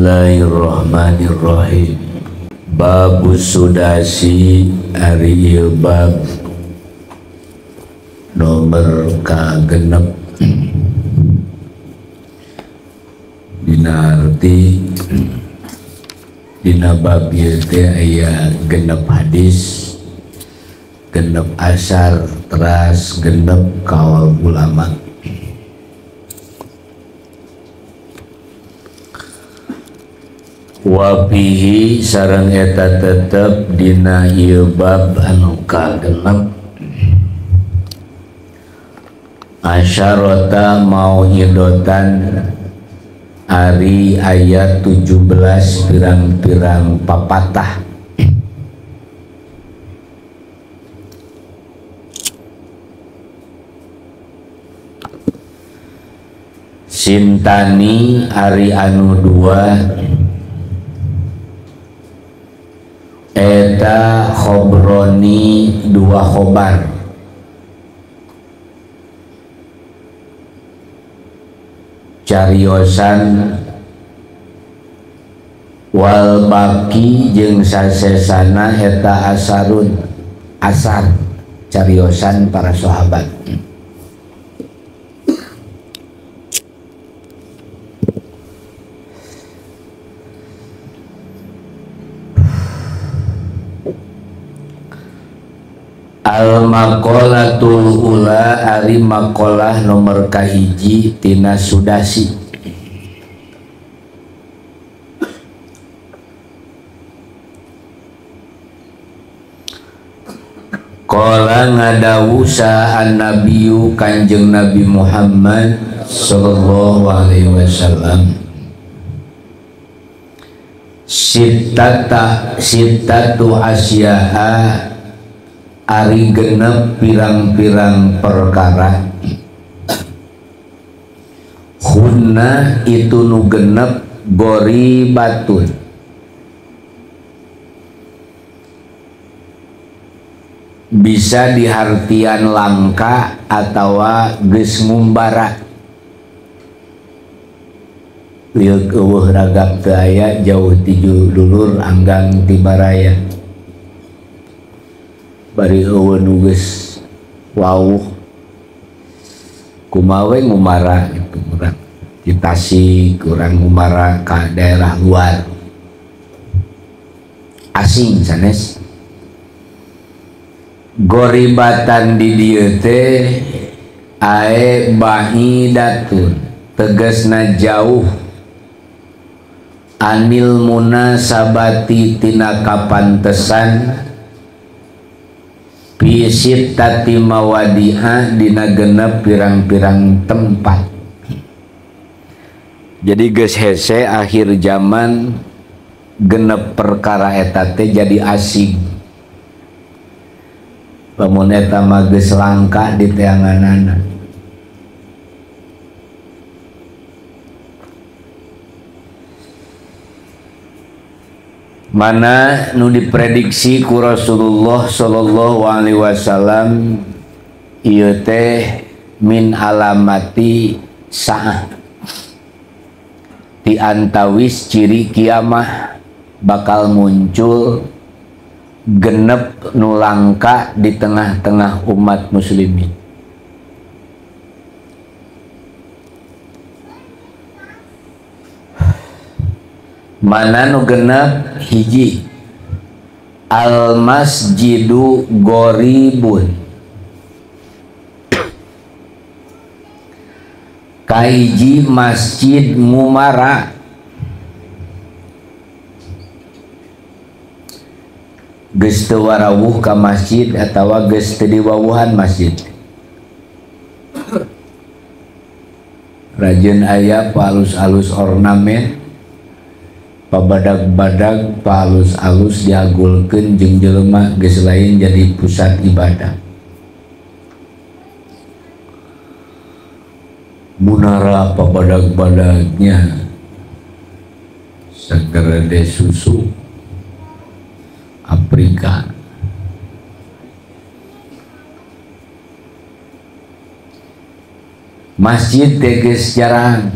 Bismillahirrahmanirrahim. Babus sudasi ari ieu bab nomor kagenep dina arti dina bab ieu teh aya genep hadis, genep asar, teras genep kaul ulama. Wabihi sareng eta tetep dina ieu bab anu kagenep asyarata mau'idotan ari ayat 17 pirang-pirang papatah. Sintani ari anu dua eta khobroni dua khobar, cariosan wal baki jeung sasesana eta asarun asar cariosan para sahabat. Al maqalatul ula ari maqalah nomor kahiji tina sudasi. Qala ngadawu sa an-nabiyyu kanjeng Nabi Muhammad sallallahu alaihi wasallam sittatu asya'a ari genep pirang-pirang perkara hunna itu nu genep goribatun bisa dihartian langka atawa geus ngumbara lieu eueuh ragap teu aya jauh ti dulur anggang ti baraya bari eueuh nu geus wawuh kumaha we ngumara gitu urang di Tasik urang ngumara ka daerah luar asing sanes goribatan di dieu teh ae ba'idatun tegasna jauh anil munasabati tina kapantesan fi sittati mawadi'a dina genep pirang-pirang tempat. Jadi geus hese akhir zaman genep perkara eta teh jadi asing. Lamun eta mah geus langka di teanganana. Mana nu diprediksi ku Rasulullah sallallahu alaihi wasallam ieu teh min alamati saah ti antawis ciri kiamah bakal muncul genep nu langka di tengah-tengah umat muslimin. Mana nu genep hiji al masjidu goribun kahiji masjid ngumara geus teu warawuh ka masjid atawa geus teu diwawuhan masjid. Rajin aya palus-alus ornamen pabadag-badag palus-alus diagulkeun jeung jelema geus lain jadi pusat ibadah. Munara pabadag-badagnya sagerede susu Afrika. Masjid teh geus jarang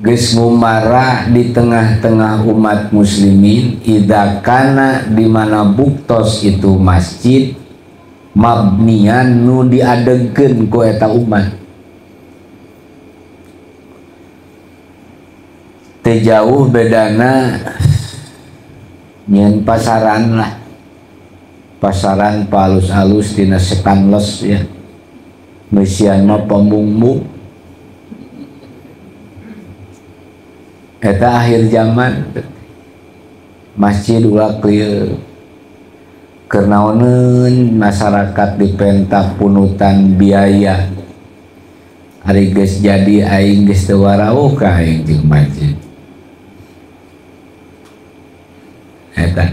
Geus ngumara di tengah-tengah umat muslimin idza kana di mana buktos itu masjid mabnian nu diadegkeun ku eta umat. Teu jauh bedana nyeun pasaran lah. Pasaran palus-alus dina stainless ya. Meusian mah pembungbu. Eta akhir zaman masjid ulah klieu. Keur naoneun masyarakat dipenta punutan biaya. Ari geus jadi aing geus teu warauh ka aing jeung masjid. Eta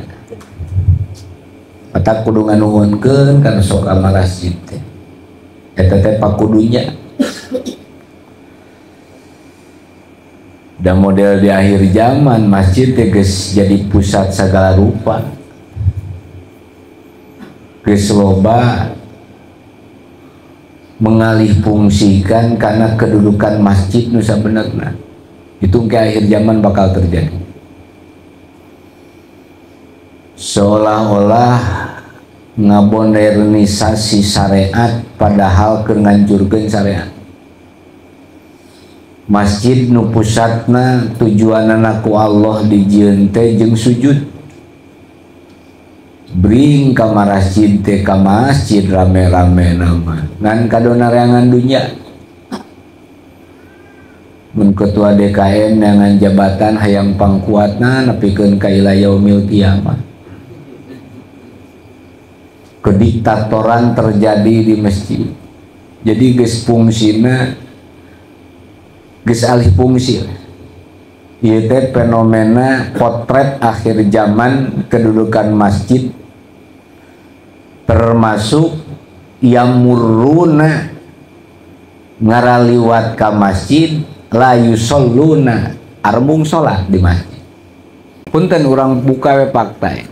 otak kudu nganuhunkeun kana sok ka masjid teh. Eta teh pakudunya. Dan model di akhir zaman masjid teh geus jadi pusat segala rupa. Geus loba mengalih fungsikan karena kedudukan masjid nu sabenerna. Itu ke akhir zaman bakal terjadi. Seolah-olah ngamodernisasi syariat padahal keur ngancurkeun syariat. Masjid nu pusatna tujuanana ku Allah dijieun teh jeung sujud. Bring ka masjid teh ka masjid rame-rame nama ngan kadonareangan dunya. Mun ketua DKM neangan jabatan hayang pangkuatna nepikeun ka ila yaumil kiamah. Kediktatoran terjadi di masjid. Jadi geus fungsina geus alih fungsi. Ieu teh fenomena potret akhir zaman kedudukan masjid termasuk yang muruna ngaraliwat ka masjid la yusalluna armung salat di masjid. Punten urang buka we fakta.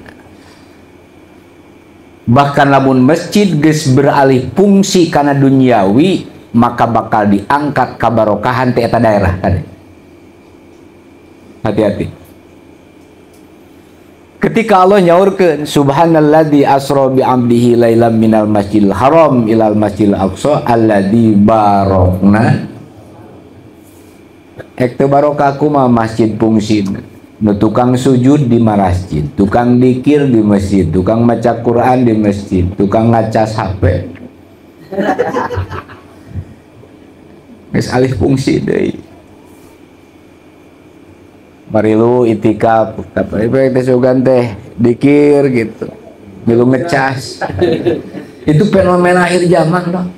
Bahkan lamun masjid geus beralih fungsi kana duniawi maka bakal diangkat kabarokahan ti eta daerah tadi. Hati-hati. Ketika Allah nyaurkeun subhanalladzi asra bi 'abdihi lailan minal masjidil haram ilal masjidil aqsa alladzi barokna. Ek teu barokah kumaha masjid fungsina. Nu tukang sujud di masjid, tukang dikir di masjid, tukang maca Quran di masjid, tukang ngacas HP. Geus alih fungsi deui. Marilu itikaf, tapi teh sugan teh dikir gitu. Milu ngecas. Itu fenomena akhir zaman dong.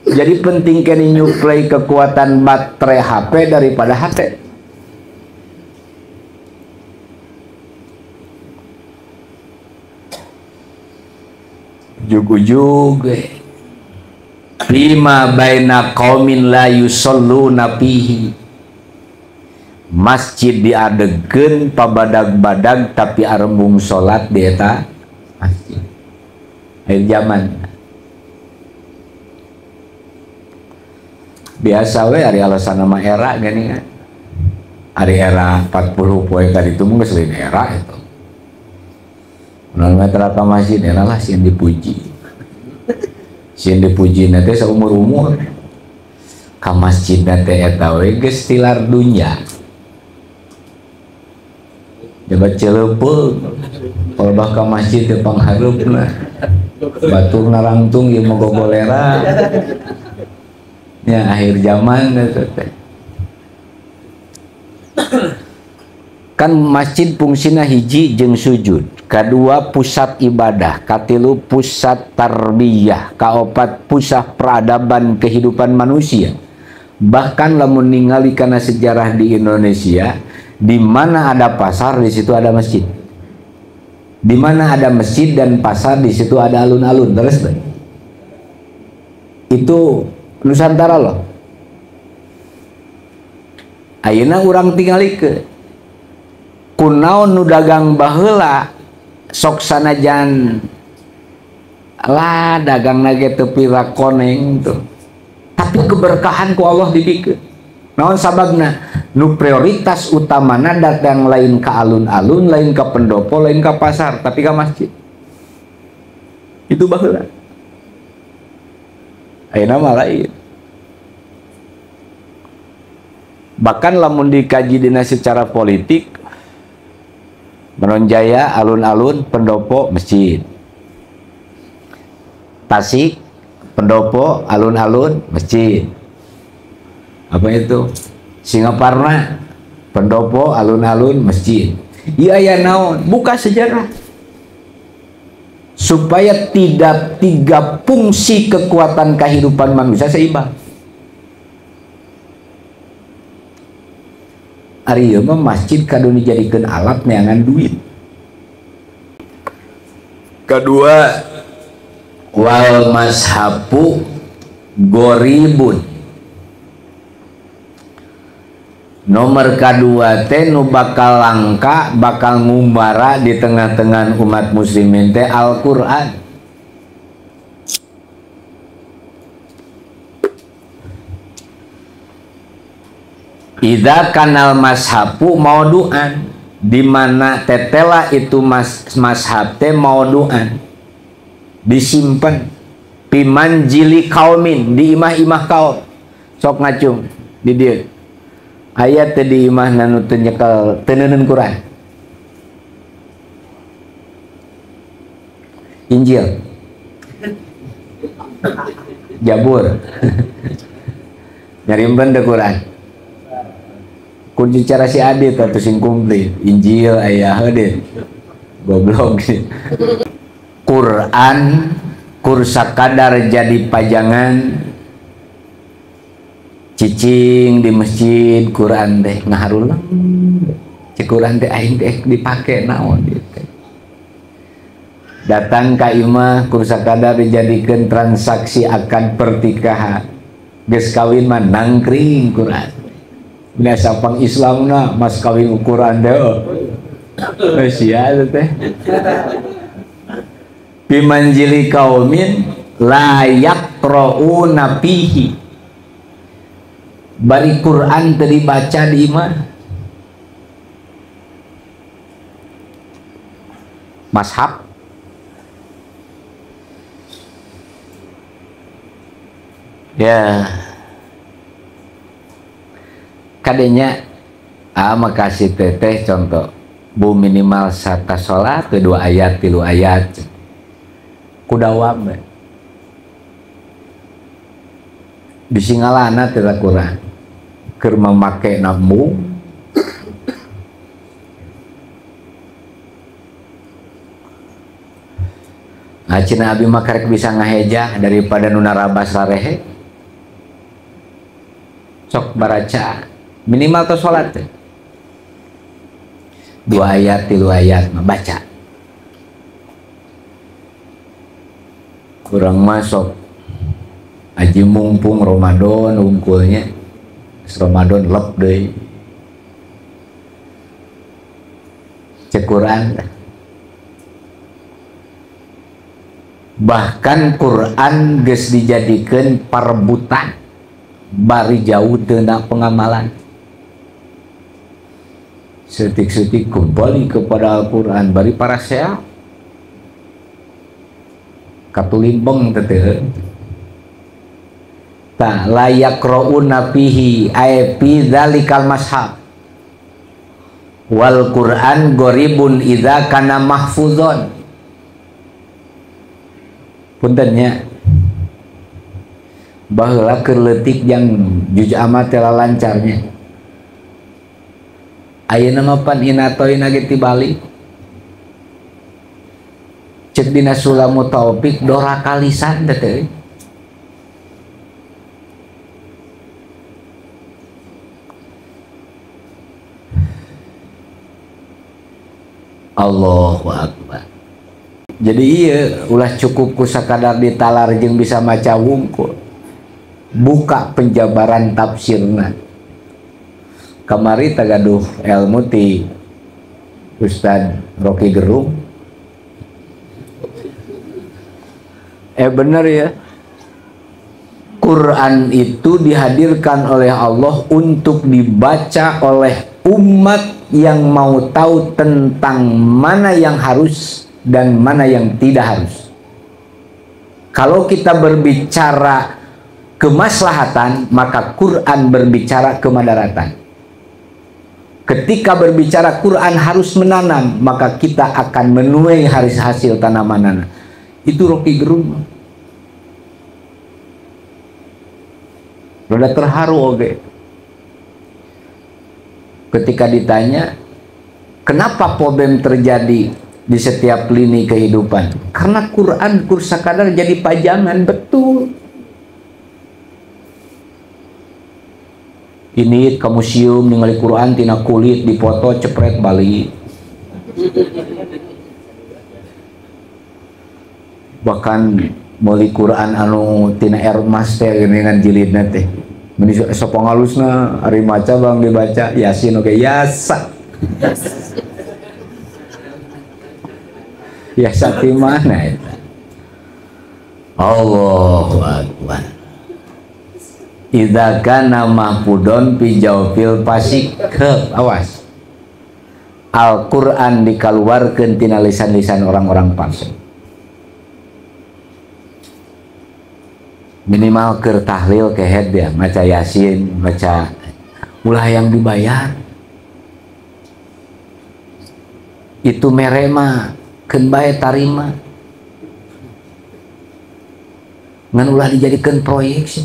Jadi penting kene nyuplai kekuatan baterai HP daripada HT. Ujug-ujug lima baina qaumin la yusalluna fihi. Masjid diadegeun pabadag-badag tapi arembung salat di eta masjid. Akhir zaman. Biasa we ari alasan nama era geuning. Ari era 40 poe tadi itu mah geus lain era itu. Mun metra ka masjid era lah sieun dipuji. Sieun dipuji na teh saumur-umur. Ka masjid na teh eta we geus tilar dunya. Jabat celeupeung kolbah ka masjid teh panghareupna. Batur narangtung ieu mah gogolera. Ya akhir zaman eta teh. Kan masjid fungsina hiji jeung sujud, kadua pusat ibadah, katilu pusat tarbiyah, kaopat pusat peradaban kehidupan manusia. Bahkan lamun ningali kana sejarah di Indonesia, di mana ada pasar di situ ada masjid. Di mana ada masjid dan pasar di situ ada alun-alun. Terus itu Nusantara loh. Ayeuna urang tingali ke kunaon nu dagang baheula sok sanajan lah dagang nage teu pira koneng tuh, tapi keberkahan ku Allah dibikeun. Naon sababna? Nu prioritas utamana datang lain ke alun-alun, lain ke pendopo, lain ke pasar, tapi ke masjid. Itu baheula. Ayeuna mah lain. Bahkan lamun dikaji dina secara politik, Menonjaya, alun-alun, pendopo, masjid. Tasik, pendopo, alun-alun, masjid. Apa itu? Singaparna, pendopo, alun-alun, masjid. Iya ya naon, buka sejarah. Supaya tidak tiga fungsi kekuatan kehidupan manusia seimbang. Ari ieu mah masjid kadon dijadikeun alat neangan duit. Kedua, wal mashafu goribun. Nomor kedua teh nu bakal langka, bakal ngumbara di tengah-tengah umat muslimin teh Al-Qur'an. Idza kanal mashafu maudu'an, di mana tetela itu mashab teh maudu'an, disimpan pimanjili kaumin, di imah-imah kaum. Sok ngacung di dieu. Ayat teh di imah nanu teu nyekel teu neuneun Quran. Injil, Jabur, nyarimpen teu Quran. Kunci cara si Adit atau sing komplit Injil ayah Adit goblok sih. Quran kursa kadar jadi pajangan cicing di masjid Quran teh ngaharulang cek Quran teh aing teh dipake naon teh. Datang ka imah kursa kadar dijadikeun transaksi akan pertikahan, geus kawin mah nangkring Quran. Biasa pang Islamna mas kawin ukuran deh. Sia teh. Bimanjili kaumin la yaqra'una fihi. Bari Quran teu dibaca di imah. Mashab ya. Kadenya makasih teteh contoh bu minimal sata sholat kedua ayat tilu ayat kudawam disingalana tidak kurang keur mamake nambung nah cina abi mah karek bisa ngahejah daripada nu narabas sarehe sok baraca minimal tuh sholat dua ayat tilu ayat membaca kurang masuk aji mumpung Ramadan unggulnya Ramadan lep deh cek Quran. Bahkan Quran geus dijadikeun parebutan bari jauh teu pengamalan. Setik-setik kembali kepada Al-Quran bari para sea katulimbeng teteh ta layak ro'una fihi ay fi dzalikal mashab wal Quran goribun idza kana mahfuzon. Puntennya baheula keur leutik jang juz amat teh lancarnya. Ayeuna mah pan inatoina ge ti Bali. Cek dina Sulamu Taufik dora kalisan teh teh. Allahu Akbar. Jadi iya ulah cukup ku sakadar ditalar jeung bisa maca wungkul. Buka penjabaran tafsirna. Kamari tagaduh ilmu ti Ustad Rocky Gerung. Bener ya. Quran itu dihadirkan oleh Allah untuk dibaca oleh umat yang mau tahu tentang mana yang harus dan mana yang tidak harus. Kalau kita berbicara kemaslahatan, maka Quran berbicara kemadaratan. Ketika berbicara Quran harus menanam, maka kita akan menuai hasil tanaman. Itu Rocky Gerung. Rada terharu oge. Ketika ditanya, kenapa problem terjadi di setiap lini kehidupan? Karena Quran kur sakadar jadi pajangan, betul. Ini ke museum ningali Quran tina kulit dipoto cepret balik. Bahkan meuli Quran anu tina emas teh geuningan jilidna teh. Meuni sok pangalusna ari maca bang dibaca Yasin oge yasa. Yasa ti mana eta? Allahu akbar. Idza kana mahfudon fi jawfil fasik, awas. Al-Qur'an dikaluarkeun tina lisan-lisan orang-orang fasik. Minimal keur tahlil kehed ya, maca Yasin, maca ulah yang dibayar. Itu mere mah keun bae tarima. Ngan ulah dijadikeun proyek sih.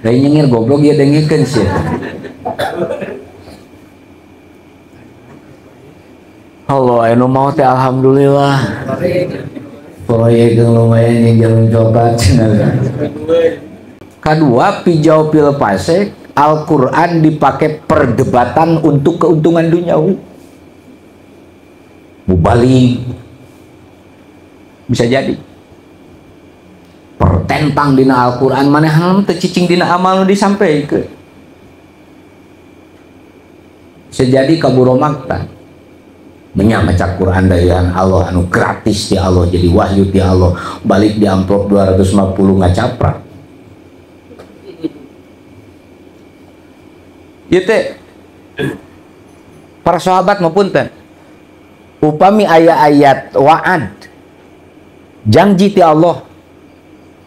Lain nyengir goblok ya dengekeun sih. Allah anu mau teh alhamdulillah. Proyek yang lumayan yang jalan coklat. Kedua, pijau pil pasek, Al-Quran dipakai perdebatan untuk keuntungan duniawi. Mubalik bisa jadi pertentang dina Al-Quran maneh teu cicing dina amal nu disampaikan. Bisa jadi kaburo makta maca Quran dari Allah anu gratis di Allah jadi wahyu di Allah balik di amplop 250 ngacaprak. Ieu teh para sahabat maupun teh upami aya ayat wa'ad janji ti Allah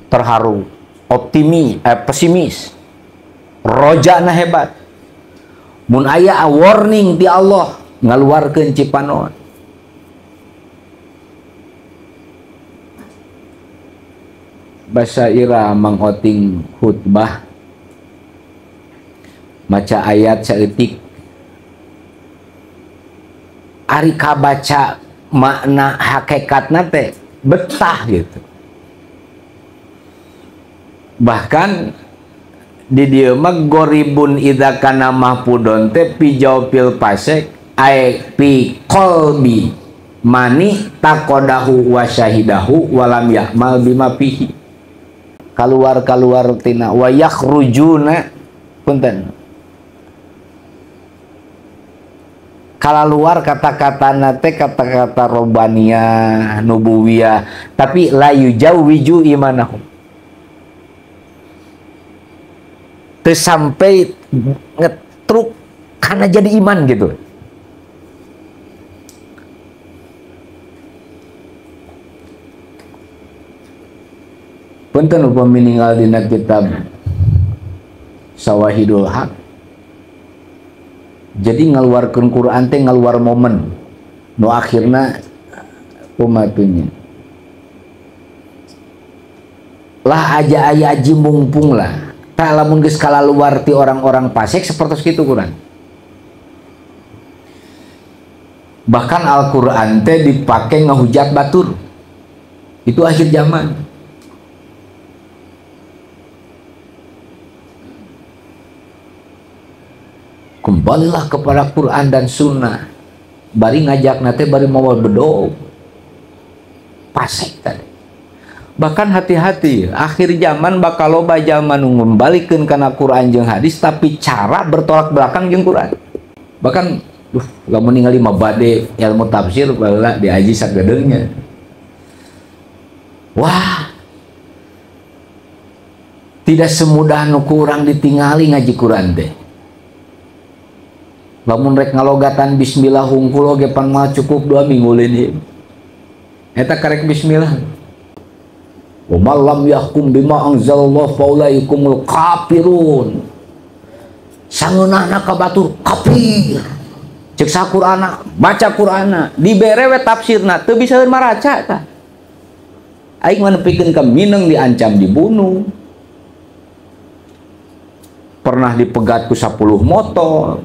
terharu, optimis, pesimis, rojana hebat. Mun aya warning ti Allah ngaluarkeun cipanon. Basa ira mangoting khutbah maca ayat saeutik ari kabaca makna hakikatna teh betah gitu. Bahkan di dieu mah goribun idza kana mahfudon teh pijau pil pasek ai fi qalbi mani taqadahu wa syahidahu walam ya'mal bima fihi. Kaluar-kaluar tina wa yakhrujuna punten. Kalaluar kata-kata nate kata-kata robaniyah, nubuwiyah, tapi la yujawiju imanahum. Teu sampai ngetruk karena jadi iman gitu. Punten upami ninggal dina kitab Sawahidul Haq. Jadi ngaluarkeun Quran teh ngaluar momen nu akhirna umatunya. Lah aja aya aji mungpung lah. Tak lamun geus kalaluar ti orang-orang fasik sapertos kitu Quran. Bahkan Al-Quran teh dipake ngahujat batur. Itu akhir zaman. Kembalilah kepada Quran dan Sunnah. Bari ngajak nate bari mawa bedog. Pasek tadi. Bahkan hati-hati, akhir zaman bakal loba zaman ngembalikeun kana Quran jeung hadis tapi cara bertolak belakang jeung Quran. Bahkan duh, lamun ningali mabade ilmu tafsir baheula diaji sagedeungnya. Wah, Tidak semudah nu kurang ditingali ngaji Quran teh. Lamun rek ngalogatan bismillah hungkul oge pan mah cukup 2 minggu leun. Eta karek bismillah. Wa man lam yahkum bima anzalallahu faulaikumul kafirun. Sangeunahna ka batur kafir. Cek sakurana, baca Qur'ana, dibere we tafsirna teu bisaeun maraca tah. Aing mah nepikeun ka mineng diancam dibunuh. Pernah dipegat ku 10 motor.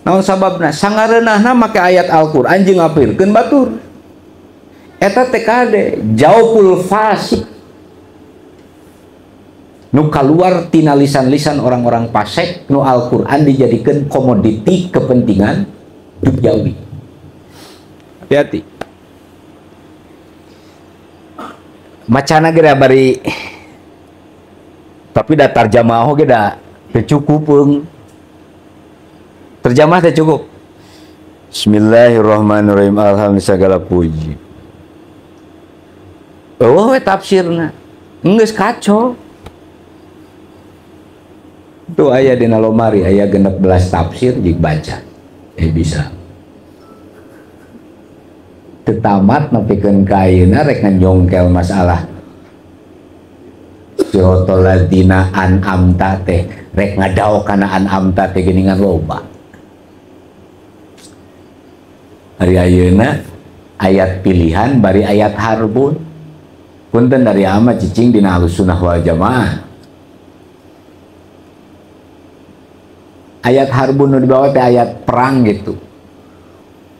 Naon sababna? Sangareunahna make ayat Al-Qur'an jeung ngapirkeun batur. Eta TKD jaupul fasik. Nu kaluar tina lisan-lisan orang-orang fasik nu Al-Qur'an dijadikeun komoditi kepentingan duniawi. Hati-hati. Macana ge bari tapi da tarjamah oge da teu cukup eung. Terjemah teh cukup. Bismillahirrahmanirrahim. Alhamdulillah segala puji. Eueuh we tafsirna. Geus kacau. Tuh aya dina lomari aya 16 tafsir jig baca. Bisa. Teu tamat nepikeun ka ayeuna rek ngajongkel masalah siratal ladzina an'amta teh rek ngadaok kana an'amta teh geuningan loba. Hari ayeuna ayat pilihan bari ayat harbun. Punten dari ama cicing dina Ahlussunnah wal Jamaah. Ayat harbun nu dibawa teh ayat perang gitu.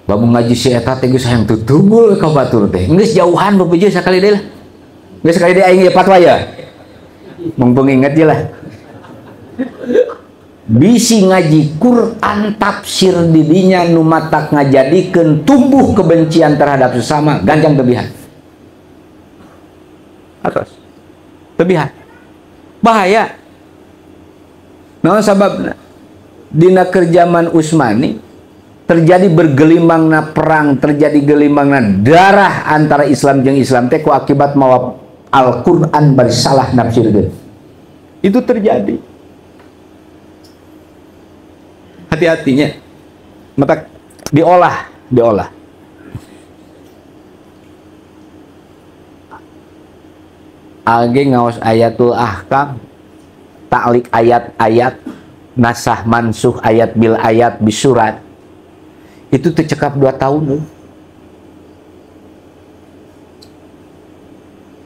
Lamun ngaji si eta teh geus hayang tutungul ka batur teh. Geus jauhan bebejo sakali deui lah. Geus sakali deui aing ieu fatwa ya. Mumpung inget je lah. Bisi ngaji Quran tafsir didinya nu matak ngajadikeun tumbuh kebencian terhadap sesama ganjang tebihan. Atas. Tebihan. Bahaya. Naon sababna? Dina kerjaman Utsmani terjadi bergelimangna perang, terjadi gelimangna darah antara Islam jeung Islam teh ku akibat mawa Al-Qur'an bari salah nafsirkeun. Itu terjadi. Hati-hatinya mata diolah, diolah. Age ngaos ayatul ahkam, taklik ayat-ayat, nasah mansuh ayat bil ayat bisurat. Itu tercekap 2 tahun loh.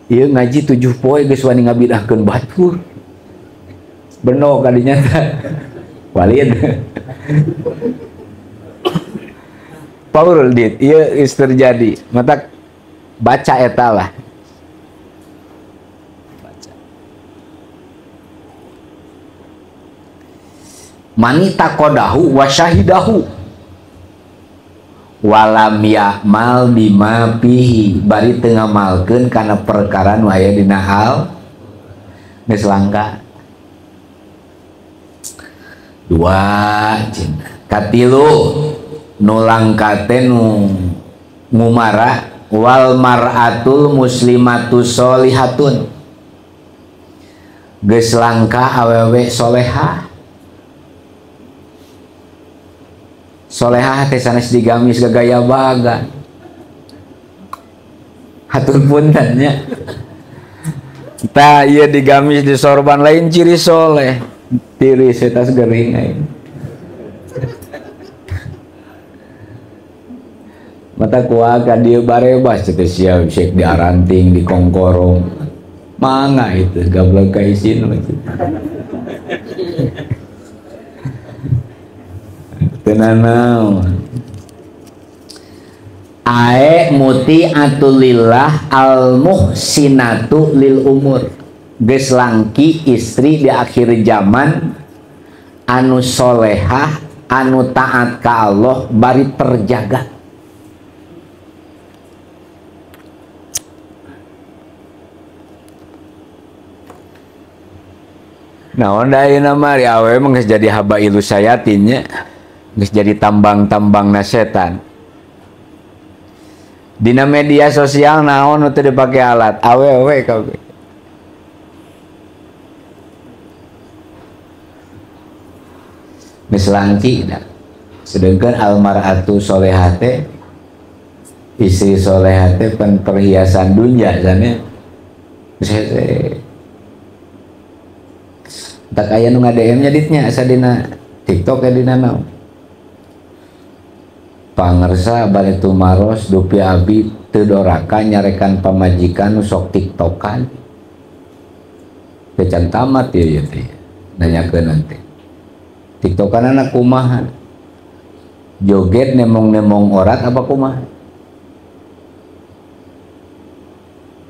Ieu ngaji 7 poe geus wani ngabidahkeun batur. Beno kadinya Walid. Paul dit, ieu geus terjadi. Mata baca eta lah. Baca. Manita kodahu wa syahidahu. Walam ya'mal bima fihi, bari teu ngamalkeun kana perkara nu aya dina hal geus langka. 2 cenah. Katilu nu langka teh nu ngumara wal mar'atul muslimatu sholihatun. Geus langka awewe solehah. Solehah teh sanes digamis gagaya bagan. Hatur punten nya. Tah ieu digamis di sorban lain ciri soleh. Tiris eta gering aing. Mata kuaga dieu barebas teh sia sek diaranting di kongkorong. Mangga itu gablek ka isin mah. Tenanaon. Ae muti atulillah al muhsinatu lil umur. Geus langki istri di akhir zaman anu solehah, anu taat ka Allah bari terjaga. Naon da ayeuna mah ari awewe mah geus jadi habailu sayatin nya. Geus jadi tambang-tambangna setan. Dina media sosial naon nu teu dipake alat awewe kabeh. Geus langki dah. Sedangkan almar'atu solehah teh, istri solehah teh perhiasan dunia sana. Tak aya nu nga-DM nya ditnya asa dina TikTok ya dina naon. Pangersa bade tumaros dupi abi teu doraka nyarekan pamajikan nu sok TikTokan. Teu can tamat ieu ieu teh. Nanyakeun nanti. TikTokan anak kumaha? Joget nemong-nemong orat apa kumaha?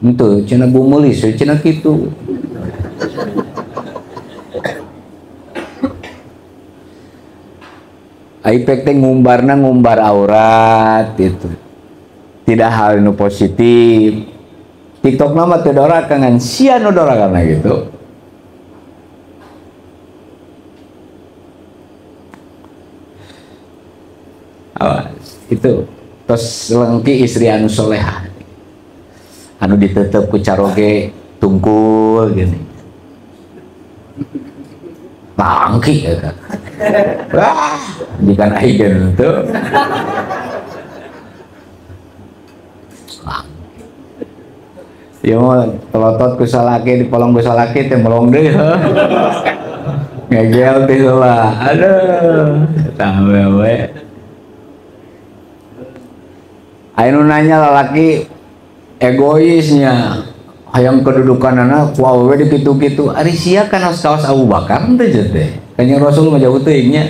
Henteu cenah bumeulis we cenah kitu. Aipek teh ngumbarna ngumbar aurat itu. Tidak hal nu positif. TikTok mah teu doraka ngan sia nu dorakana gitu. Awas, itu tos lengki istri anu solehah. Anu ditetep ku caroge tungkul gini. Langki eta. Wah, jikan aing teu. Ieu mah telotot ku salaki dipolong ku salaki teh melong deui heuh. Ngegel teh heula. Aduh, eta awewe. Aya nu nanya lalaki egoisnya hayang kedudukanana ku awewe dikitu-kitu. Ari sia kan kaos Abu Bakar teh teh. Kanjeng Rasul mah jauh teuing nya.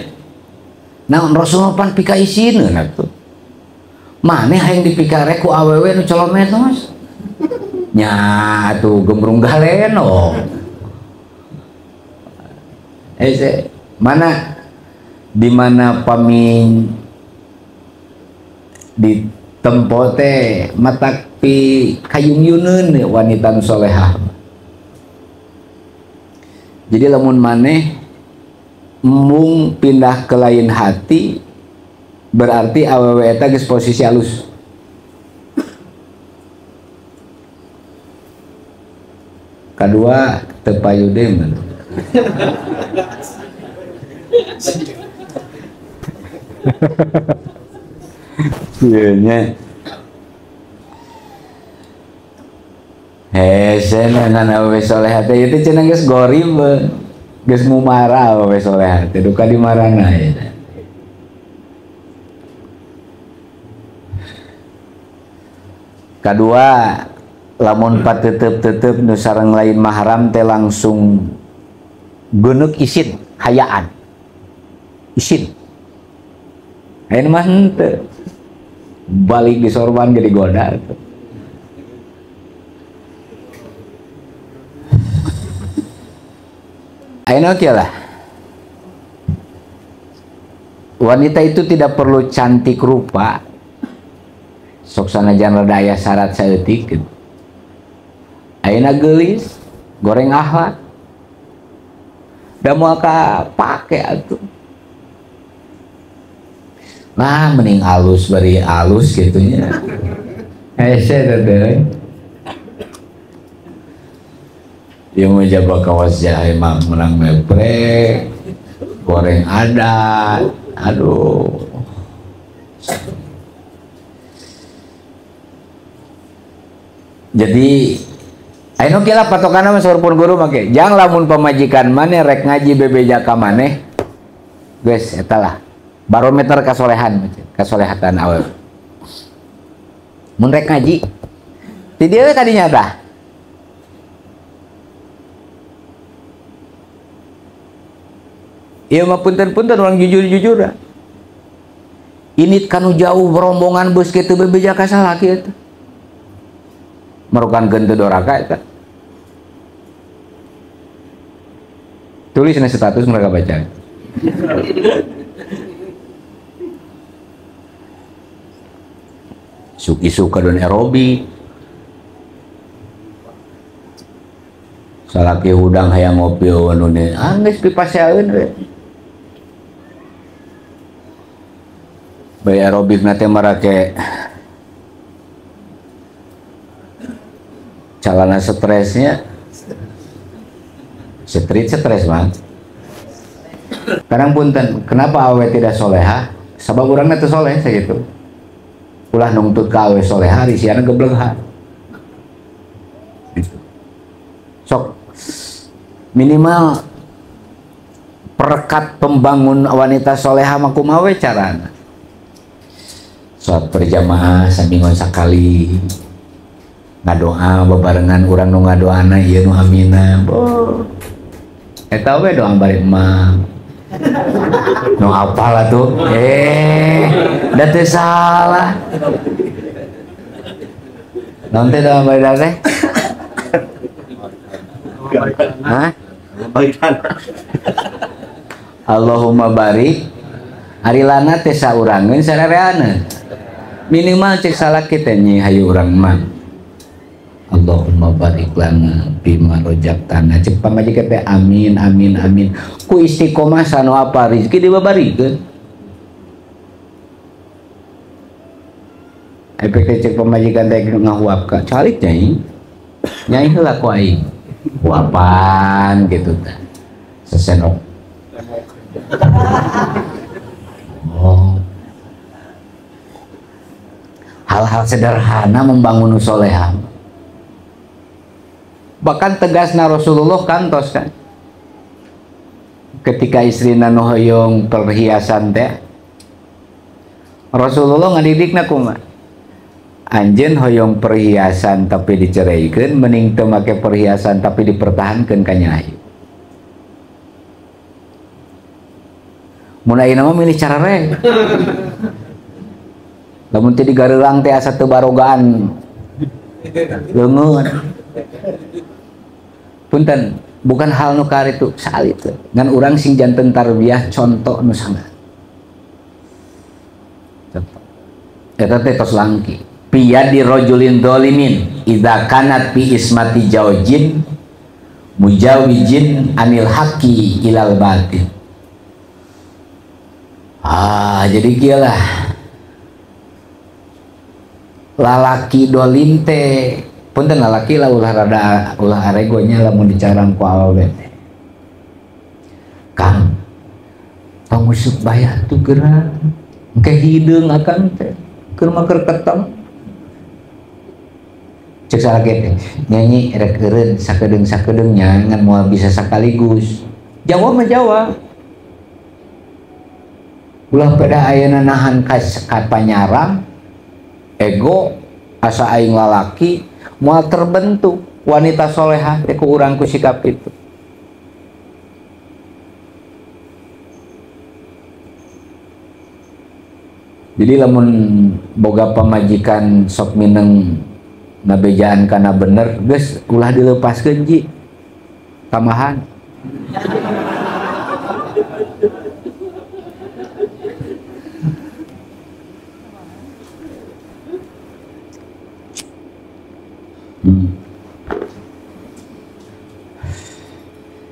Naon Rasul mah pan pika isineun atuh. Maneh hayang dipikarek ku awewe nu colometos. Nya atuh gembrung galeno. Mana di mana pami di tempo teh matak pi kayung-yuneun wanita nu solehah. Jadi lamun maneh mung pindah ke lain hati berarti awewe eta geus posisi alus. Kadua teu payu deui mah. Ieu nya. Hese ngan awewe solehah teh ieu teh cenah geus gorib, geus mumara awewe solehah teh duka di marana ya. Kadua lamun patetep-tetep nu sareng lain mahram teh langsung geuneuk isin hayaan. Isin. Ayeuna mah henteu. Balik di sorban jadi goda tuh. Ayeuna oke lah. Wanita itu tidak perlu cantik rupa. Sok sanajan rada aya syarat saeutik gitu. Ayeuna geulis, goreng akhlak. Da moal kapake atuh. Nah, mending halus bari halus gitunya. Hese teh. Ieu mah jaba kawas jahe mah menang meprek, goreng adat. Aduh. Jadi ayeuna kieu lah patokanna mah saurpun guru make. Jang lamun pamajikan maneh rek ngaji bebeja ka maneh. Geus eta lah. Barometer kasolehan, kasolehatan awewe. Mun rek ngaji, ti dieu we kadinya tah. Ieu mah punten-punten urang jujur-jujur. Ini kanu jauh berombongan bus kitu bebeja ka salaki eta. Merukan teu doraka eta. Tulis na status mereka baca. Isuk-isuk kadon aerobik. Salaki hudang hayang ngopi anu ne, ah geus pipaseaeun we. Bae aerobik na teh marake calana stresnya. Street stres mah. Kadang punten, kenapa awewe tidak soleha? Sabab urangna teu soleh sakitu. Ulah nungtut ka awewe soleha, risiana geblengha. Gitu. Sok minimal perekat pembangun wanita soleha mah kumaha we carana? Salat berjamaah saminggon sakali, ngadoa bebarengan urang nu ngadoana ieu nu amina. Boh. Eta we doa bari emang. Nu apal atuh? Da teu salah. Naon teh doa bari teh? Hah? Allahumma barik. Ari lana teh saurangeun sarereaneun. Minimal cek salaki teh nyi hayu urang mah. Allahumma barik lana bima rojaktana. Cek pamajikan teh amin amin amin. Ku istiqomah sanu apa rezeki dibabarikeun. Efek cek pamajikan teh ngahuap ka calik nyai. Nyai heula ku aing. Huapan gitu tah. Sesenok. Oh. Hal-hal sederhana membangun soleha. Bahkan tegasna Rasulullah kantos kan. Ketika istrina nu hoyong perhiasan teh, Rasulullah ngadidikna kumaha? Anjeun hoyong perhiasan tapi dicereikeun, mending teu make perhiasan tapi dipertahankeun ka nyai. Mun ayeuna mah milih carere. Lamun teu digareulang teh asa teu barogaan leungeun. Punten, bukan hal nu karitu salit teh. Ngan urang sing janten tarbiyah contoh nu sangat. Contoh. Eta teh tos langki. Piyadi rajulin dzalimin idza kanat fi ismati jaujin mujawijin anil haqqi ilal batil. Ah, jadi kieu lah. Lalaki dolim teh, punten lalaki lah ulah rada ulah aregonya lamun dicarang ku awewe teh. Kang, tong usuk bayar tuh geura. Engke hideung akang teh, keur mah keur keteng. Cek salaki teh, nyanyi rek eureun sakedeung-sakedeung nya ngan moal bisa sekaligus. Jawa mah Jawa. Ulah pada ayeuna nahan ka panyarang ego asa aing lalaki moal terbentuk wanita solehah teh ku urang ku sikap itu. Jadi lamun boga pamajikan sok mineng ngabejaan kana bener geus ulah dilepaskeun ji tambahan.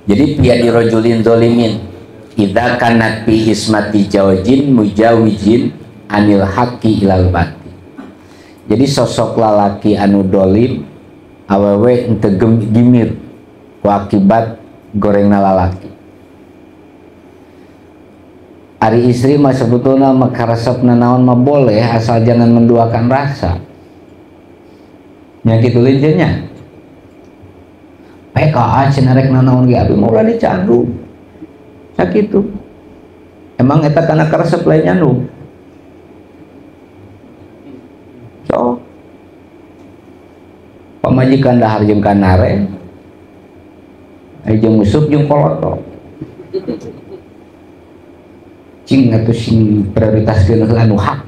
Jadi piyadi rajulin zalimin idza kanat fi ismati jaujin mujawijin anil haqqi ilal batil. Jadi sosok lalaki anu dolim awewe henteu gimir ku akibat gorengna lalaki. Ari istri mah sebetulna mah karesepna naon mah boleh asal jangan menduakan rasa. Nya kitu lincennya. PKA cenah rek nanaon ge abi mah ulah dicandu. Sakitu. Emang eta kana karesep lain nyandu. So, pamajikan dahar jeung kanare, jeung musuh jeung koloto. Cing atuh sing prioritaskeun heula nu hak.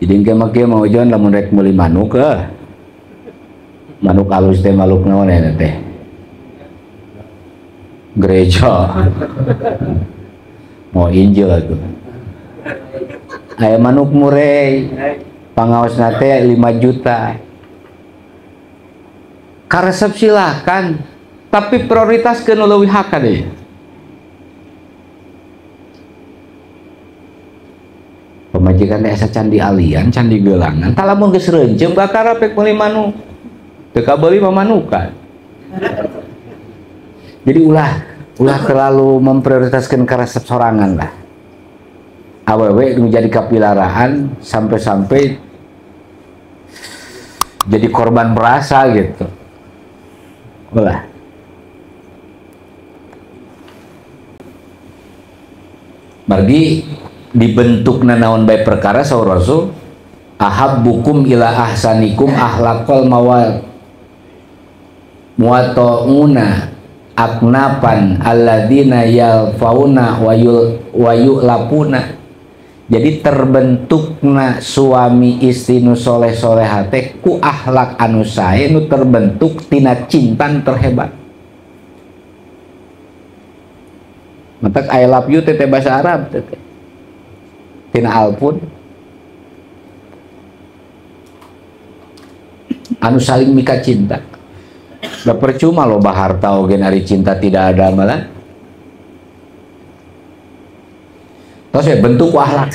Jadi engke mah kieu mau jon lamun rek meuli manuk heuh. Manuk alus teh maluk naon eta teh? Gereja. Mau Injil atuh. Aya manuk murei, pangaosna teh 5 juta. Karesep silahkan, tapi prioritaskeun nu leuwih hak deui. Pamajikan teh asa candi alian, candi gelangan, tah lamun geus reuncem bakar pek meuli manuk. Teu kabeuli mah manukan. Jadi ulah terlalu memprioritaskan karesep sorangan lah. Awewe menjadi kapilaraan sampai-sampai jadi korban merasa gitu. Ulah. Margi dibentuk nanaon bae perkara saur Rasul ahabbukum ila ahsanikum ahlaqal mawal muwata'una aknapan alladzina yalfauna wa yu'lapuna. Jadi terbentukna suami istri nu soleh soleha teh ku akhlak anu sae nu terbentuk tina cinta terhebat. Matak I love you teh bahasa Arab teh tina alpun anu saling mika cinta. Da percuma loba harta oge ari cinta tidak ada malah. Terus ya bentuk akhlak,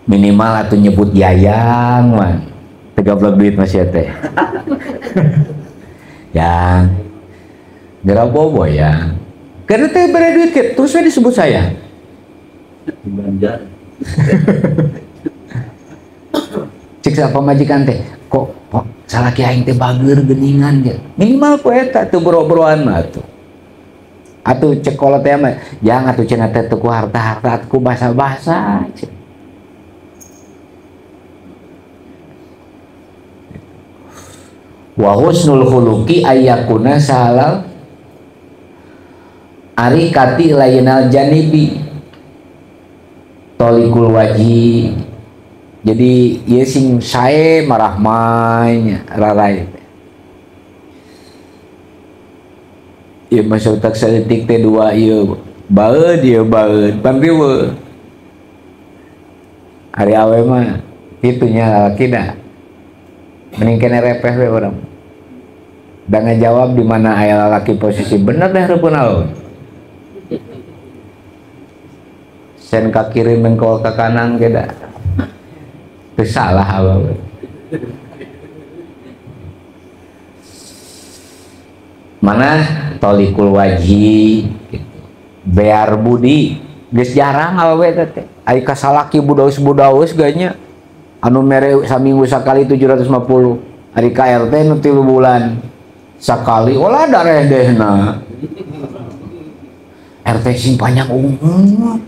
minimal atau nyebut yayang man, 13 duit masih teh. Yang gerak bobo ya, karena teh bere duit ke, terus saya disebut saya. Cek siapa majikan teh, kok salah aing teh bager geningan ge. Minimal ku eta teu boro-boroan mah tuh. Atuh cek kolot teh mah, jangan atuh cenah teh ku harta-harta ku basa-basa. Wa husnul khuluqi ayyakuna sahalal arikati lainal janibi tolikul wajhi. Jadi ieu sing sae marahmai rarai. Ieu masuk tak saeutik teh dua ieu baeud ieu baeud pan riweuh. Ari awe mah kitu nya lalaki da. Mending kene repeh we urang. Da ngajawab di mana aya lalaki posisi bener deh reupeun alun. Sen ka kiri mengkol ka kanan ge da. Teu salah awe. Mana tolikul wajhi gitu. Bear budi geus jarang awewe teh. Ari kasalaki budaus-budaus ganya anu mere saminggu sakali 750. Ari ka RT nu 3 bulan sakali olah daredehna. RT sing panjang umur.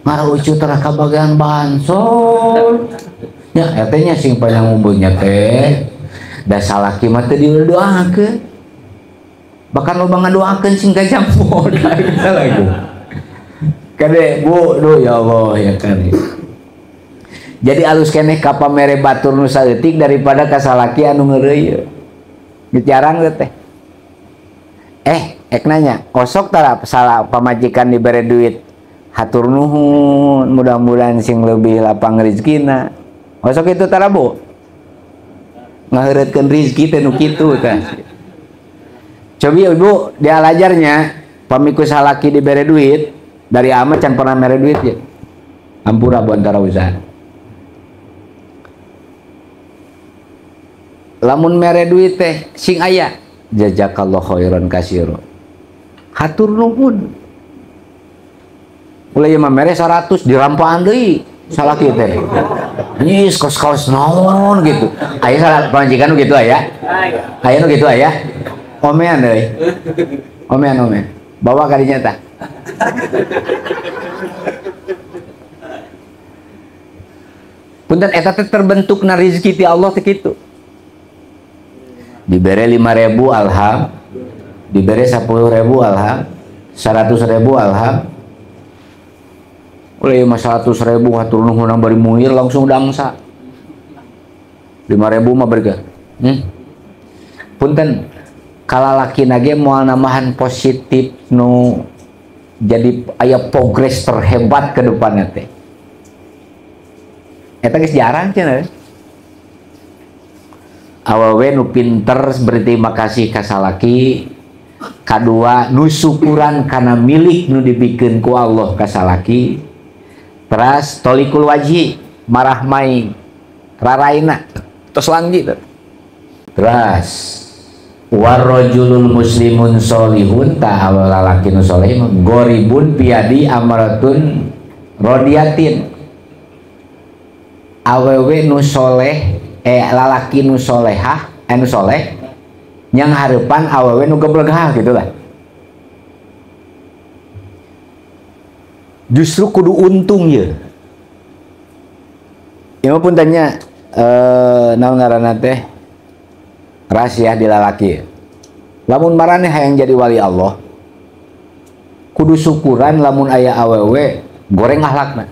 Ngarucu teh kabagian bansos. Nya RT nya sing panjang umurnya teh. Da salaki mah teu didoakeun. Bahkan loba ngadoakeun sing kacampur lagi. Kade Bu, duh ya Allah ya kan. Jadi alus keneh ka pamere batur nu saeutik daripada ka salaki anu ngeureuyeuh. Geus jarang teh. Ek nanya, osok tara salah pamajikan dibere duit hatur nuhun, mudah-mudahan sing lebih lapang rezekina. Osok itu tara Bu. Ngaheureutkeun rezeki teh nu kitu tah. Cobi ibu dia lajarnya pamiku salaki dibere duit dari ama can pernah mere duit ya. Ampura bu antara usaha. Lamun mere duit teh sing aya jazakallahu khairan katsira. Hatur nuhun. Ulah mah mere 100 dirampaan deui salaki teh. Nyis kos-kos naon gitu. Aya salah pamajikan nu kitu aya. Aya nu kitu aya. Omean euy. Omean omean. Bawa kadinya tah. Punten eta teh terbentukna rezeki ti Allah teh kitu. Dibere 5.000 alham, dibere 10.000 alham, 100.000 alham. Ulah ieu mah 100.000 hatur nuhun bari muir langsung dangsa. 5.000 mah berga. Punten kalalaki nage moal nambahan positif nu jadi aya progres terhebat ke depannya teh. Eta geus jarang cenah. Awewe nu pinter berterima kasih ka salaki, kadua nu syukuran kana milik nu dibikeun ku Allah ka salaki. Teras tolikul wajhi marah mai raraina tos langgi. Teras Warrajulul muslimun solihun ta lalaki nu soleh goribun piadi amratun rodiatin. Awewe nu soleh lalaki nu solehah nu soleh yang hareupan awewe nu geblegah gitu lah. Justru kudu untung ye. Ieu mah pun tanya naon ngaranna teh rahasia di lalaki. Lamun maraneh hayang jadi wali Allah, kudu syukuran lamun aya awewe goreng akhlakna.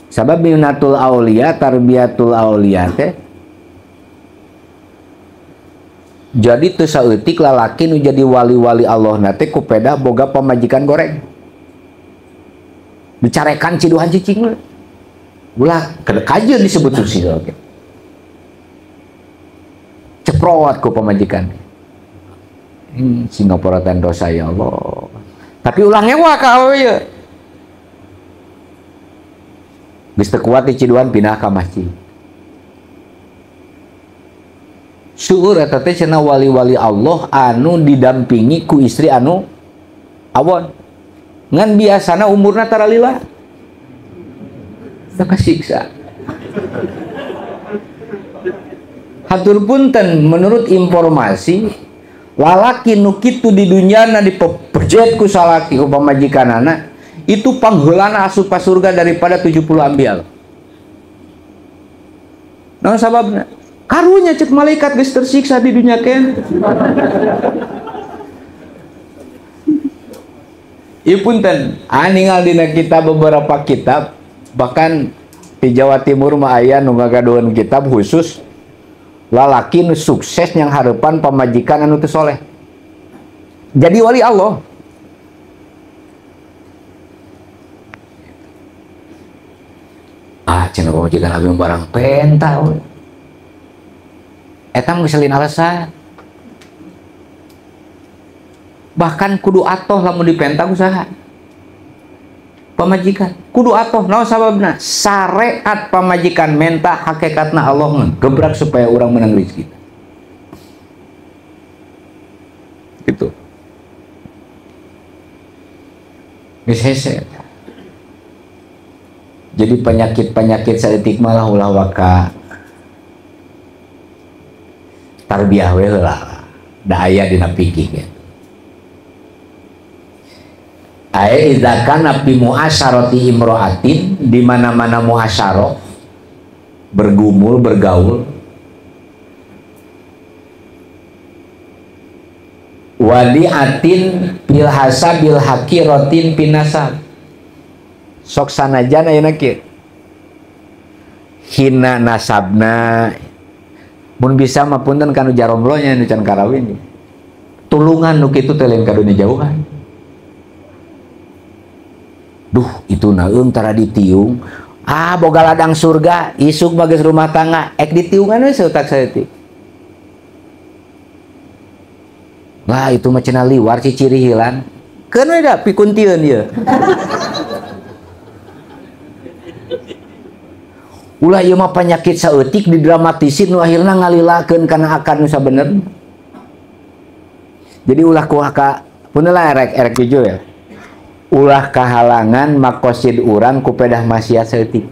Sabab minatul aulia, tarbiyatul aulia teh jadi teu saeutik lalaki nu jadi wali-wali Allah na teh kupedah boga pamajikan goreng. Dicarekan ciduhan cicing. Ulah kajeun disebut sukses oke. Ceprot ku pamajikan. Singapura tan dosa ya Allah. Tapi ulah ngewa ka awewe ye. Geus teu kuat di ciduhan pindah ka masjid. Syukur eta teh cenah wali-wali Allah anu didampingi ku istri anu awon. Ngan biasana umurna tara lila. Teu kasiksa. Hatur punten, menurut informasi lalaki nu kitu di dunyana dipejet ku salaki ku pamajikanana itu pangheulana asup ka surga daripada 70 ambial. Naon sababna? Karunya cek malaikat geus tersiksa di dunia ken. Ieu punten, ningal dina kitab beberapa kitab, bahkan di Jawa Timur mah aya nu ngagaduhan kitab khusus lalaki nu sukses yang hareupan pamajikan anu teu soleh. Jadi wali Allah. Ah, cenah pamajikan abi barang penta we. Eta mah geus lain alasan. Bahkan kudu atoh lamun dipenta usaha. Pamajikan kudu atoh naon sababna? Syariat pamajikan menta hakikatna Allah ngegebrak supaya orang menang rezeki. Gitu. Geus hese. Jadi penyakit-penyakit saeutik malah ulah waka tarbiyah we heula. Da aya dina fikih gitu. Ae idza kana bi muasyarati imro'atin, di mana-mana muasyarah bergumul bergaul wadiatin bil hasabil hakiratin pinasab. Sok sanajan ayeuna kieu hina nasabna mun bisa mah punten kanu jaromlo nya nu can karawin tulungan nu kitu teh lain ka dunya jauhan. Duh itu naeung tara ditiung, ah boga ladang surga isuk bagus rumah tangga ek ditiungan we seutak saeutik. Lah itu mah cenah liwar ciciri hilang keun we da pikun tieun ieu. Ulah ieu mah penyakit saeutik didramatisin nu akhirna ngalilakeun kana akad nu sabenerna. Jadi ulah kuah ka punten lah erek jujur ya. Ulah kahalangan makosid urang ku pedah maksiat saeutik.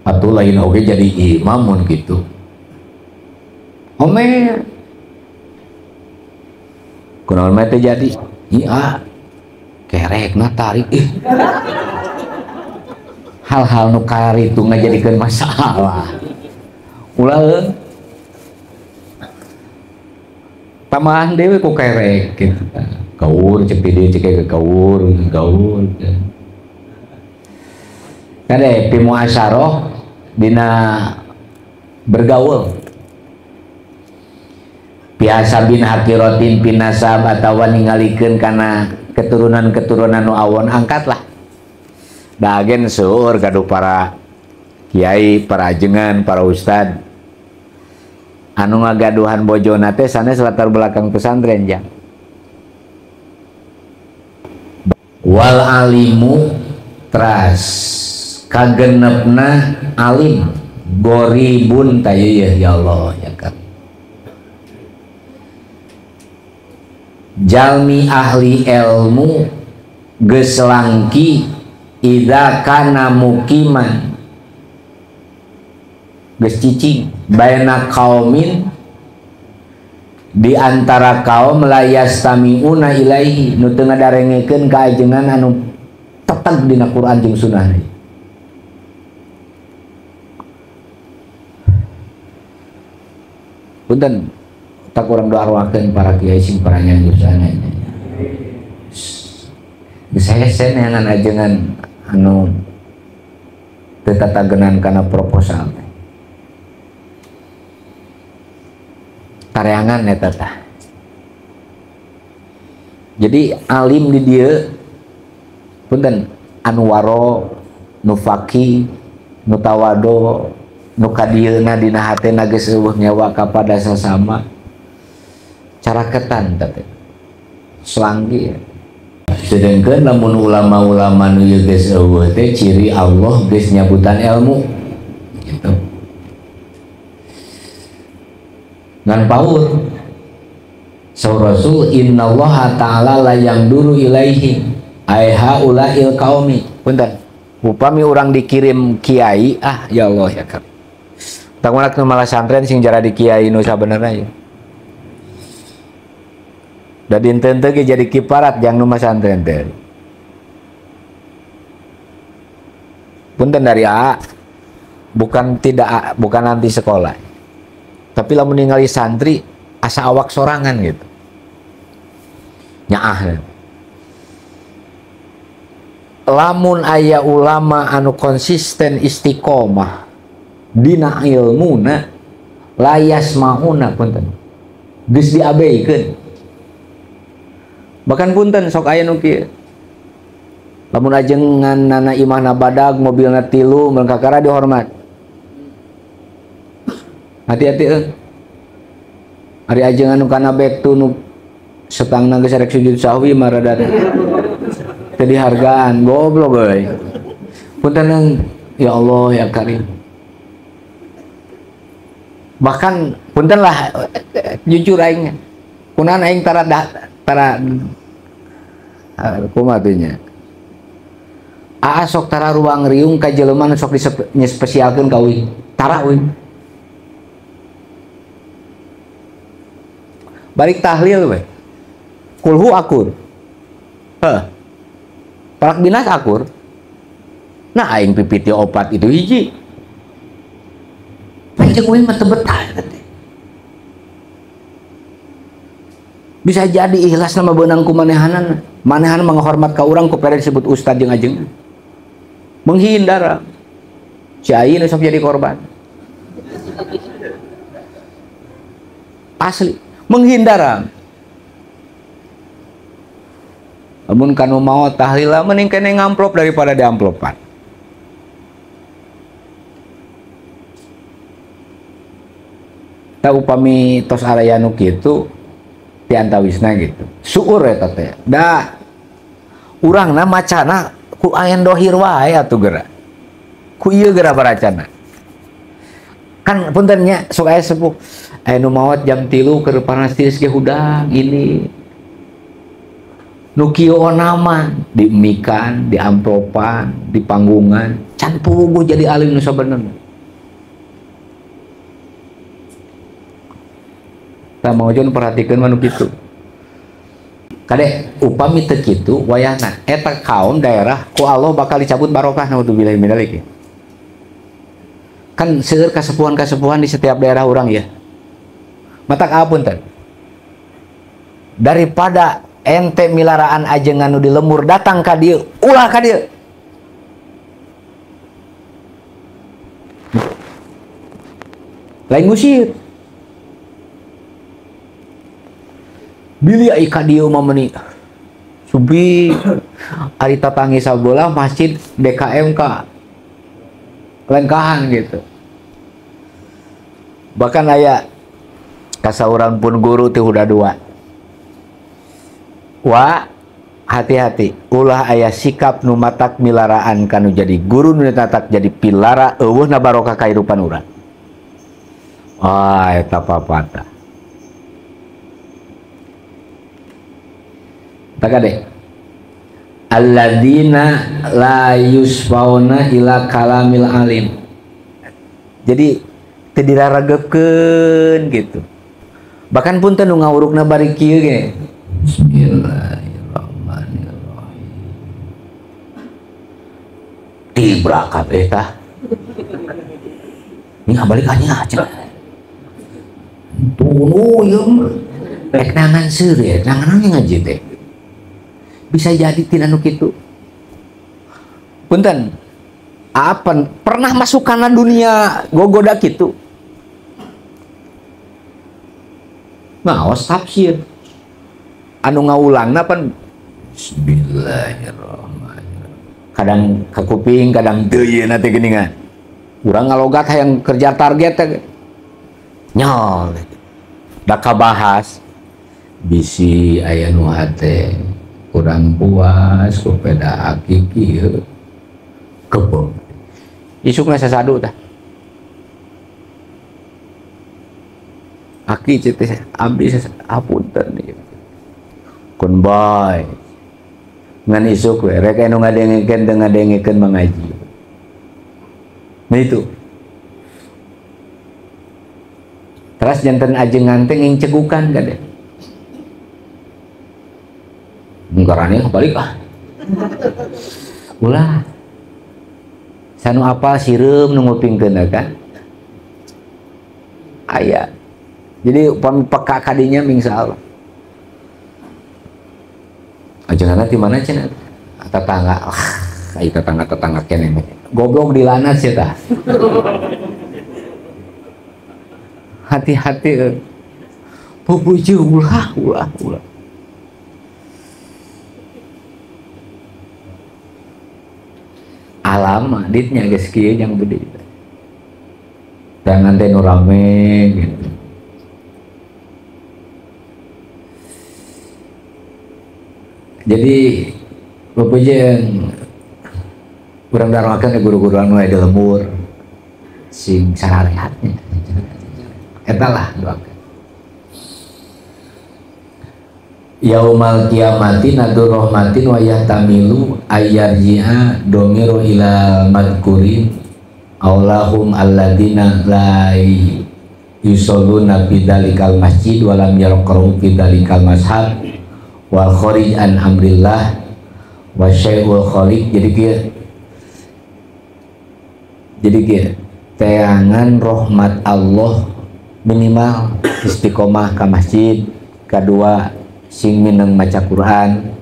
Atuh lain oge jadi imam mun kitu. Omer. Kunaon mah teh jadi? Iya. Kerekna tarik ih. Hal-hal nu karitu ngajadikeun masalah. Ulah tambahan dewe ku kerek gitu. Gaur cek di dieu cek gaur, gaur. Kade pi muasyarah dina bergaul. Biasa bin hakirotin pinasab atawa ningalikeun kana keturunan-keturunan nu awon angkatlah. Dagen seueur gaduh para kiai, para ajengan, para ustad anu ngagaduhan bojona teh sanes latar belakang pesantren jang. Wal alimu Teras kagenepna alim goribun tayyih ya Allah ya kan. Jalmi ahli ilmu geus langki idza kana mukiman geus cicing baina kaumin di antara kaum la yastami'una ilaihi nu teu ngadarengekeun ka ajengan anu teteg dina Quran jeung sunnah. Punten tak urang doakeun para kiai sing para nyanyusana. Geus hese neangan ajengan anu teu tatagenan kana proposal teh. Tareangan eta tah. Jadi alim di dieu punten anu waro, nu faqih, nu tawado, nu kadieuna dina hatena geus eueuh ngewa kapada sasama. Caraketan teh. Selanggi. Sedengkeun lamun ulama-ulama nu ieu geus eueuh teh ciri Allah geus nyabutan ilmu gitu. Ngan paur saur Rasul innallaha ta'ala la yangduru ilaihim ai haulail qaumi. Punten upami urang dikirim kiai ah ya Allah ya karim. Tanggunak nu malah santren sing jara di kiai nu sabenerna ya. Da dinten teh ge jadi kiparat jang nu masantren teh. Punten dari A bukan tidak bukan anti sekolah. Tapi lamun ningali santri asa awak sorangan gitu. Nyaah. Lamun aya ulama anu konsisten istiqomah dina ilmuna layas mauna punten. Geus diabeikeun. Bahkan punten sok aya nu kieu. Lamun ajengan nana imahna badag mobilna tilu mun kakara dihormat. Hati-hati euy. Ari ajengan nu kana bek tu nu setangna geus rek sujud sahwi mah rada teu dihargaan goblok euy. Punten ya Allah ya Karim. Bahkan punten lah jujur aing. Kunaon aing tara tara kumaha teh nya. Aa sok tara ruang riung ka jelema nu sok dispesialkeun ka uing. Tara uing. Balik tahlil we. Kulhu akur. Heh. Palak binas akur. Nah aing pipiti opat itu hiji. Panjang uing mah teu betah teh. Bisa jadi ikhlas nama beunang ku manehanana. Manehan menghormat ka urang ku pere disebut ustad jeung ajengan. Menghindar. Si aing sok jadi korban. Asli menghindar. Lamun kanu mau tahlil mending kene ngamplop daripada diamplopan. Ta upami tos araya nu kitu ti antawisna gitu. Suur eta teh. Da urangna macana ku ayen dohir wae atuh geura. Ku ieu geura baracana. Kan punten nya sok aya sepuh aya nu maot jam 3 keur panas tiris ge hudang ini. Nu kieu onama diemikan, diamplopan, dipanggungan, can puguh jadi alim nu sabenerna. Tah maojon perhatikeun mah nu kitu. Kade upami teu kitu wayahna eta kaum daerah ku Allah bakal dicabut barokah naudzubillahi min dzalik. Kan seueur kasepuhan-kasepuhan di setiap daerah urang ya. Matak apunten. Daripada ente milaraan ajengan nu di lemur datang ka dieu, ulah ka dieu. Lain ngusir. Bilih ai ka dieu mah meuni subi ari tatangi sabelah masjid DKM ka lengkahan gitu. Bahkan aya kasauran pun guru ti huda dua. Wa Hati-hati ulah aya sikap nu matak milaraan kanu jadi guru nu tatak jadi pilara eueuhna barokah kahirupan urang. Ah eta papatah. Tak kade. Alladzina la yusfauna ila kalamil alim. Jadi teu diraregepkeun gitu. Bahkan punten nu ngawurukna bari kieu ge. Bismillahirrahmanirrahim. Tibra kabeh tah. Ini balik aja cenah. Tunu ieu mah. Rek nangan seureuh, nangan ngaji teh. Bisa jadi tina nu kitu. Punten. Apa pernah masuk kana dunia gogoda kitu? Ngaos tafsir. Anu ngawulangna pan bismillahirrahmanirrahim. Kadang ka kuping, kadang teu ieu na teh geuningan. Urang ngalogat hayang kerja target teh. Nyol. Da kabahas bisi aya nu hate kurang puas ku peda aki kieu. Kebong. Isukna sasadu tah. Aki ceu teh abdi hapunten ieu. Kun bae. Ngan isuk we rek anu ngadengekeun teu ngadengekeun mangaji. Nah itu. Teras janten ajengan teh ngingcegukan kade. Mungkarane balik ah. Ulah. Sanu apa sireum nu ngupingkeun kan? Aya. Jadi upami peka kadinya insyaallah. Ajengan di mana cenah? Tetangga. Ah, ai tetangga-tetangga keneh. Goblok dilanat sia tah. Hati-hati. Pupuju ulah ulah ulah. Alam aditnya geus kieu jang beudeui. Jangan teh nu rame gitu. Jadi bapak jeung urang darmakeun guru-guru anu aya di lembur sing sararehatnya. Eta lah doakeun. Yaumal kiamati nadur rahmatin wa yahtamilu ayyarji'a domiru ila madkurin aulahum alladina la yusalluna fi dalikal masjid wa lam yarqa'u fi dalikal mashab wal kharij an amrillah wa syai'ul khaliq. Jadi kieu teangan rahmat Allah minimal istiqomah ka masjid, kadua sing mineng maca Quran,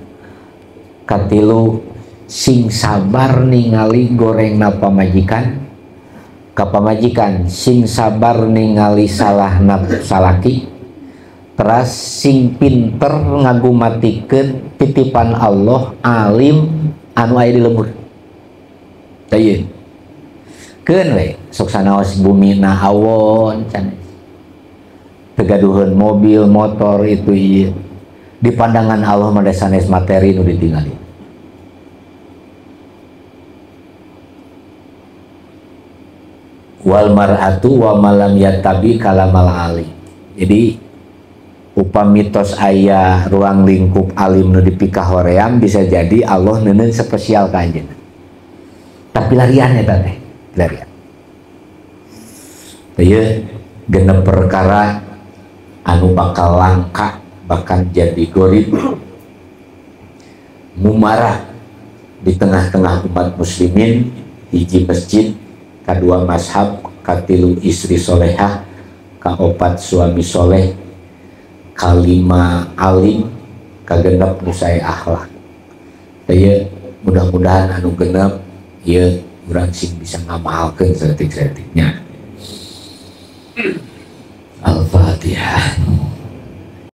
katilu sing sabar ningali gorengna pamajikan, ka pamajikan sing sabar ningali salahna salaki, teras sing pinter ngagumatikeun titipan Allah alim anu aya di lembur. Tah ieu keun we sok sanaos bumina awon sanes tegaduheun mobil motor itu ieu. Di pandangan Allah mah sanes materi nu ditingali. Wal mar'atu wa malam yatabi kalamal ali. Jadi upami tos aya ruang lingkup alim nu dipikahoream bisa jadi Allah neuneun spesial ka anjeunna. Tapi larian eta teh, larian. Ieu genep perkara anu bakal langka bahkan jadi gorib mumarah di tengah-tengah umat muslimin. Hiji masjid, kadua mazhab, katilu istri solehah, kaopat suami soleh, kalima alim, kagenep nusai akhlak. Ieu mudah-mudahan anu genep ieu urang sing bisa ngamalkeun saeutik-saeutiknya. Al-Fatihah.